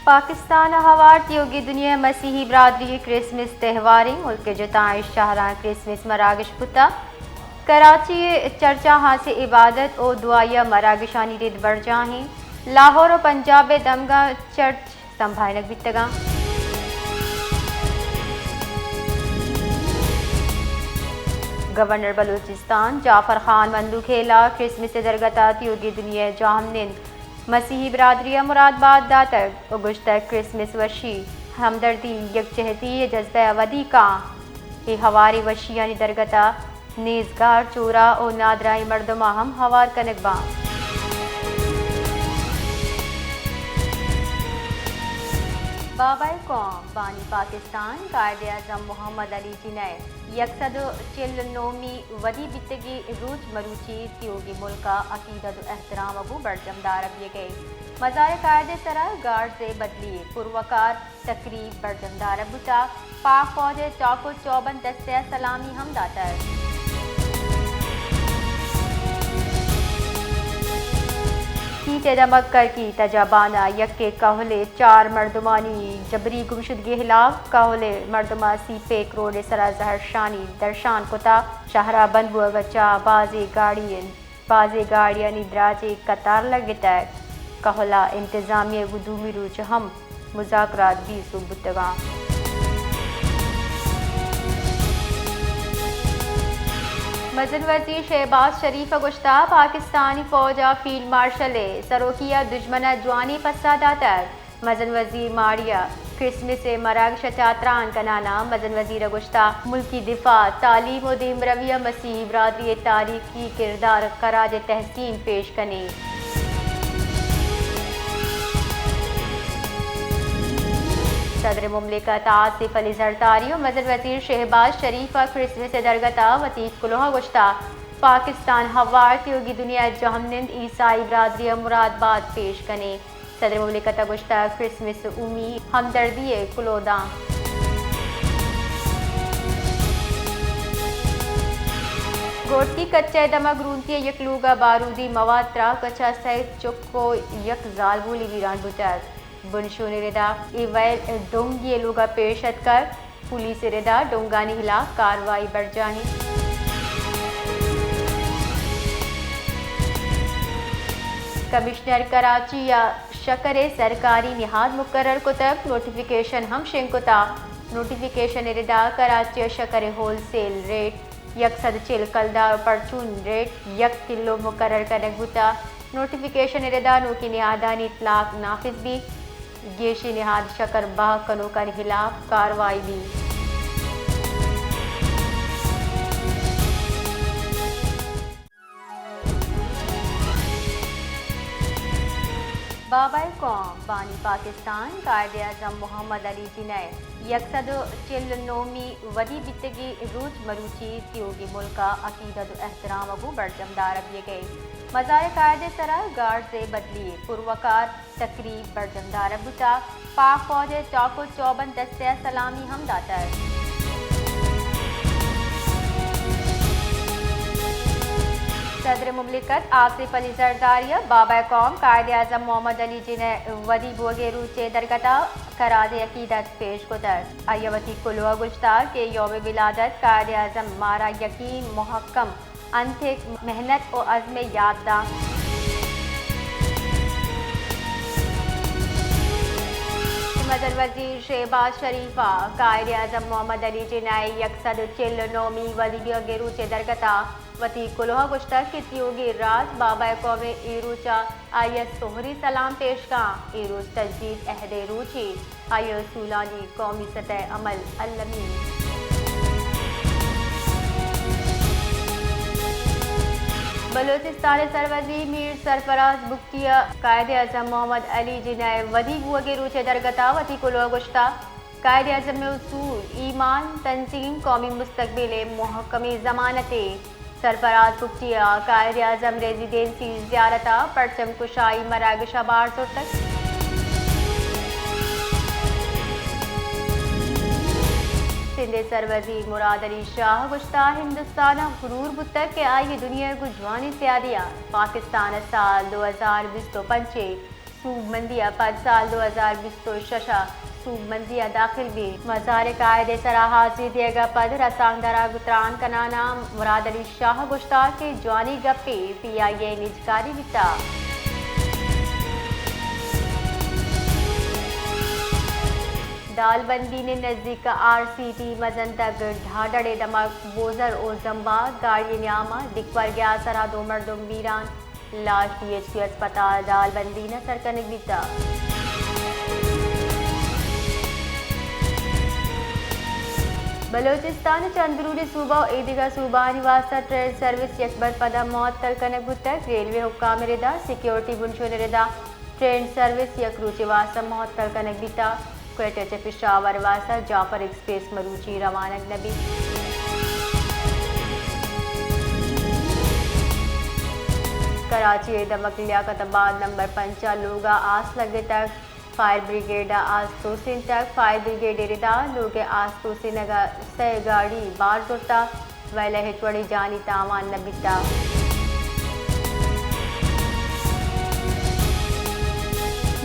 پاکستان ء ہوار تیوگیں دنیا ء مسیحی برادری ء کرسمس تہواریں، ملک ء جتائیں شہراں کرسمس مراگش بوتگ۔ کراچی ء چرچاں ہاسیں عبادت و دعائی ء مراگشانی رد برجاہیں۔ لاہور و پنجاب ء دمگاں چرچ سمبھائینگ بیتگاں۔ گورنر بلوچستان جعفر خان مندوخیل ء کرسمس ء درگت ء تیوگیں دنیا ء جاہمنند مسیحی برادری ء مراد بات داتگ و گوشتگ، کرسمس وشی، ہمدردی، یکجہتی ء جذبہ ء ودی کاں۔ اے ہواریں وشیانی درگت ء نیزگار، چورہ و نادراہیں مردماں ہم ہوار کنگ باں۔ بابائے قوم، بانی پاکستان، قائد اعظم محمد علی جناح ء یک سد و چل و نومی ودی بیتگی روچ مروچی تیوگیں ملک ء عقیدت و احترام ء گوں برجم دارگ بیگ ء مزار قائد ء سرا گارڈز ء بدلی ء پروقار تقریب برجم دارگ بوتگ۔ پاک فوج ء چاک و چوبند دستہ ء سلامی ہم داتگ۔ کیچ ء دمگ کرکی تجابان ء یکے کہول ء چار مردمانی جبری گمشدگی ہلاپ، کہول ء مردم ء سی پیک روڈ ء سرا زہرشانی درشان کتگ۔ شہر ء بند بوگ ء چہ بازیں گاڑی انت۔ بازیں گاڑیانی دراجیں قطار لگتگ۔ کہول ء انتظامیہ گوں دومی روچ ہم مذاکرات بے سوب بوتگاں۔ مزن وزیر شہباز شریف ء گوشتگ، پاکستانی فوج ء فیلڈ مارشل ء سروکی ء دژمن ء جوانیں پسہ داتگ۔ مزن وزیر ماڑی ء کرسمس ء مراگش ء چہ تران کنان ء مزن وزیر ء گوشتگ، ملکی دفاع، تعلیم ء دیمروی ء مسیحی برادری ء تاریخی کردار ء خراج تحسین پیش کنیں۔ صدر مملکت آصف علی زرداری ء مزن وزیر شہباز شریف ء کرسمس ء درگت ء وتی کلوہ ء گوشتگ، پاکستان ہوار تیوگی دنیا ء جہمنند عیسائی برادری ء مراد بات پیش کنیں۔ صدر مملکت ء گوشتگ، کرسمس اومی ہمدردی ء کلوہ داں۔ گھوٹکی کچہ ء دمگ رونتی ء یک لوگ ء بارودی مواد تراک ء چہ سئے چک ء یک زالبولے بیران بوتگ۔ بنشون ء ردا اے ویل ڈونگی ء لوگ ء پیش اتکگ۔ پولیس ء ردا ڈونگانی ہلاپ کاروائی برجاہ انت۔ کمشنر کراچی ء شکر ء سرکاری نہاد مقرر کتگ، نوٹیفکیشن ہم شنگ کتگ۔ نوٹیفکیشن ء ردا کراچی ء شکر ء ہول سیل ریٹ یک سد چل کلدار ء پرچون ریٹ یک کلو مقرر کنگ بوتگ۔ نوٹیفکیشن ء ردا نوکیں نہادانی اطلاق نافذ بیت۔ گیشیں نہاد شکر بہا کنوکانی ہلاپ کاروائی بیت۔ بابائے قوم، بانی پاکستان، قائد اعظم محمد علی جناح ء یک سد و چل و نومی ودی بیتگی روچ مروچی تیوگیں ملک ء عقیدت و احترام ء گوں برجم دارگ بیگ ء مزار قائد ء سرا گارڈز ء بدلی ء پروقار تقریب برجم دارگ بوتگ۔ پاک فوج ء چاک و چوبند دستہ ء سلامی ہم داتگ۔ صدر مملکت آصف علی زرداری ء بابا قوم قائد اعظم محمد علی جناح ء ودی بوگ ء روچ ء درگت ء خراج عقیدت پیش کتگ۔ آئی ء وتی کلوہ ء گوشتگ کہ یوم ولادت قائد اعظم مارا یقین، محکم انت کہ محنت و عزم ء یات داں۔ مزن وزیر شہباز شریف ء قائد اعظم محمد علی جناح ء یک سد و چل و نومی ودی بیگ ء روچ ء درگت ء وتی کلوہ ء گوشتگ کہ تیوگیں راج بابا قوم ء اے روچ ء آئی ء سہری سلام پیش کاں۔ اے روچ تجدید عہد ء روچے، آئی ء اصولانی قومی سطح ء عمل المی انت۔ بلوچستان ء سروزیر میر سرفراز بگٹی ء قائد اعظم محمد علی جناح ء ودی بوگ ء روچ ء درگت ء وتی کلوہ ء گوشتگ۔ قائد اعظم ء اصول، ایمان، تنظیم، قومی مستقبل ء محکمیں ضمانتے۔ سرفراز بگٹی ء قائد اعظم ریزیڈنسی زیارت ء پرچم کشائی مراگش ء بار زرتگ۔ سندھ ء سروزیر مراد علی شاہ ء گوشتگ، ہندوستان ء غرور بوتگ کہ آئی ء دنیا ء گوں جوانیں سیادی ء پاکستان ء سال دو ہزار بیست و پنچ ء سوبمندی ءَ پد سال دو ہزار بیست ءُ شش ءَ سوبمندی ءَ داخل بیت۔ مزار ءِ قائد ءِ سرا حاضری دیگ ءَ پد رسانکدراں گوں تران کنان ءَ مراد علی شاہ ءَ گوشتگ کہ جوانیں گپے، پی آئی اے ءِ نجکاری بیتگ۔ دالبندین ءِ نزیک آر سی ٹی مزنتگ ڈھاڈڑ ءِ دمگ بوزر ءُ زمبا گاڑی ءِ نیام ءَ دکورگے ءِ سرا دو مردم بیران۔ لاش ڈی ایچ کیو ہسپتال دالبندین ءَ سر کنگ بیتگ۔ بلوچستان ءِ چہ اندرونی صوبہ ءُ ایدگہ صوبہانی واستہ ٹرین سروس یک برپدا معطل کنگ بوتگ۔ ریلوے حکام ءِ ردا سیکیورٹی بنشون ءِ ردا ٹرین سروس یک روچے واستہ معطل کنگ بیتگ۔ کوئٹہ چہ پشاور واستہ جعفر ایکسپریس مروچی روانگ نہ بیت۔ کراچی ءِ دمگ لیاقت آباد نمبر پنچ ءَ لوگ ءَ آس لگتگ، فائر بریگیڈ ءَ آس توسینتگ۔ فائر بریگیڈ ءِ ردا لوگ ءِ آس توسینگ ءَ سئے گاڑی بار زرتگ، ویلے ہچ وڑیں جانی تاوان نہ بیتگ۔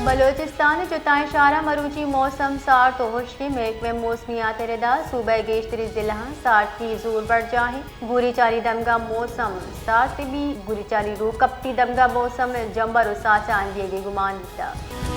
بلوچستان ءِ جتائیں شہراں مروچی موسم سارت ءُ ہشکیں۔ محکمہ موسمیات ءِ ردا صوبہ ءِ گیشتری ضلعاں سارتی زور برجاہیں۔ گوریچانی دمگا موسم سارت بیت۔ گوریچانی روکپتی دمگا موسم جمبر ءُ ساچان بیگی گمان بیتگ۔